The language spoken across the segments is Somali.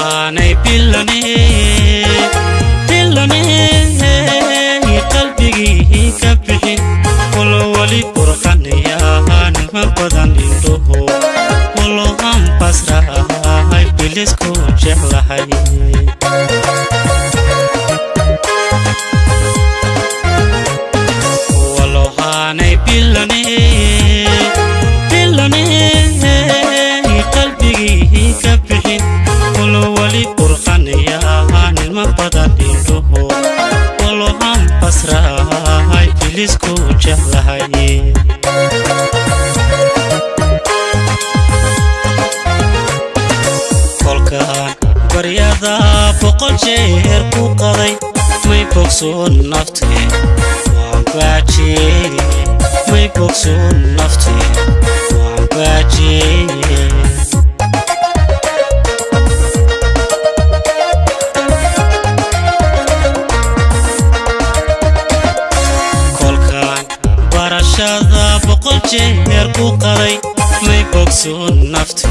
Walohaanay bilane bilane qalbigii ka bixin, walo wali burqanayaa nima badan indhuhu, walo aan basrahay bilisku jeclahay. Walohaanay bilane bilane qalbigii ka bixin, walo wali burqanayaa nima badan indhuhu, walo aan basrahay bilisku jeclahay. Kolkaan baryada 100 jeer ku qaday, may bogsoon nafte waan baajiyey, may bogsoon nafte waan baajiyey. Kolkaan barashada 100 jeer ku qaday, may bogsoon nafte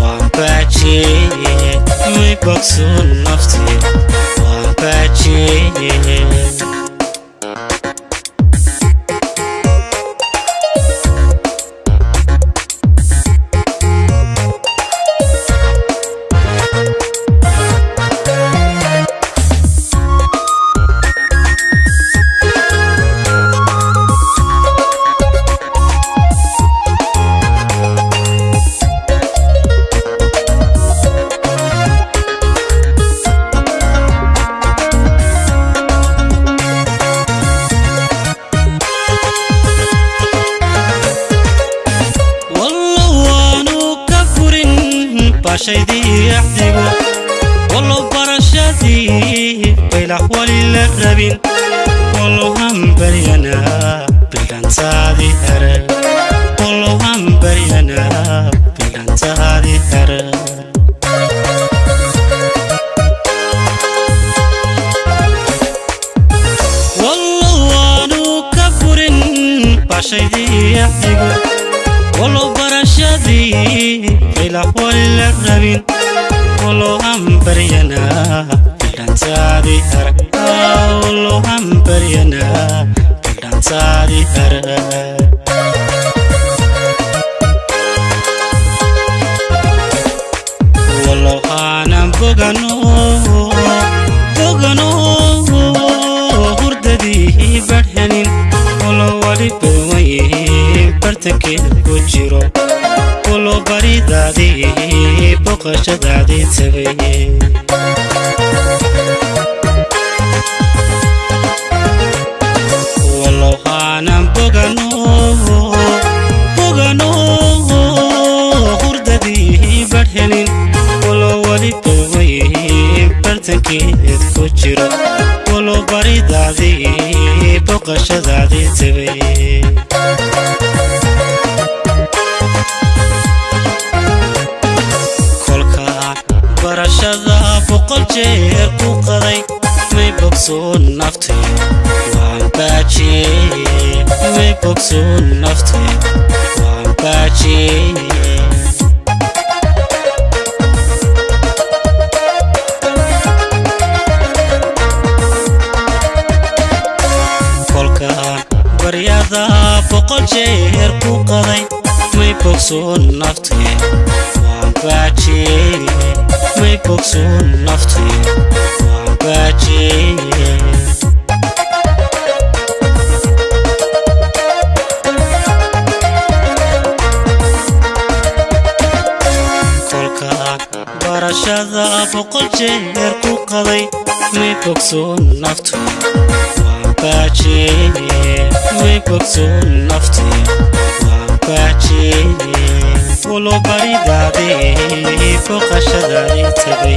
waan baajiyey, may bogsoon nafte waan baajiyey. Wallow waanu ka furin baashaydii axdigu, wallow barashadii baylax wali la rabin, wallow hambaryanaa bildhantaadii here, wallow hambaryanaa bildhantaadii here. Wallow waanu ka furin baashaydii axdigu, wallow barashadii baylax wali la rabin, wallow hambaryanaa bildhantaadii here, wallow hambaryanaa bildhantaadii here. Wallow aanan bogano bogano hurdadii badhanin, wallow wali bawan yihiin bartankeeda ku jiro, wallow baridaadii boqoshadaadii tagay. Wallow aanan bogano bogano hurdadii badhelin, wallow wali bawan yihiin bartankeed ku jiro, wallow baridaadii boqoshadaadii tagay. Kolkaan barashada 100 jeer ku qaday, may bogsoon nafte waan baajiyey, may bogsoon nafte waan baajiyey. Kolkaan baryada 100 jeer ku qaday, may bogsoon nafte waan baajiyey, may bogsoon nafte waan baajiyey. Kolkaan barashada 100 jeer ku qaday, may bogsoon naftu waan baajiyey, may bogsoon naftu waan baajiyey, walo baridaadii boqashadaadii tagay.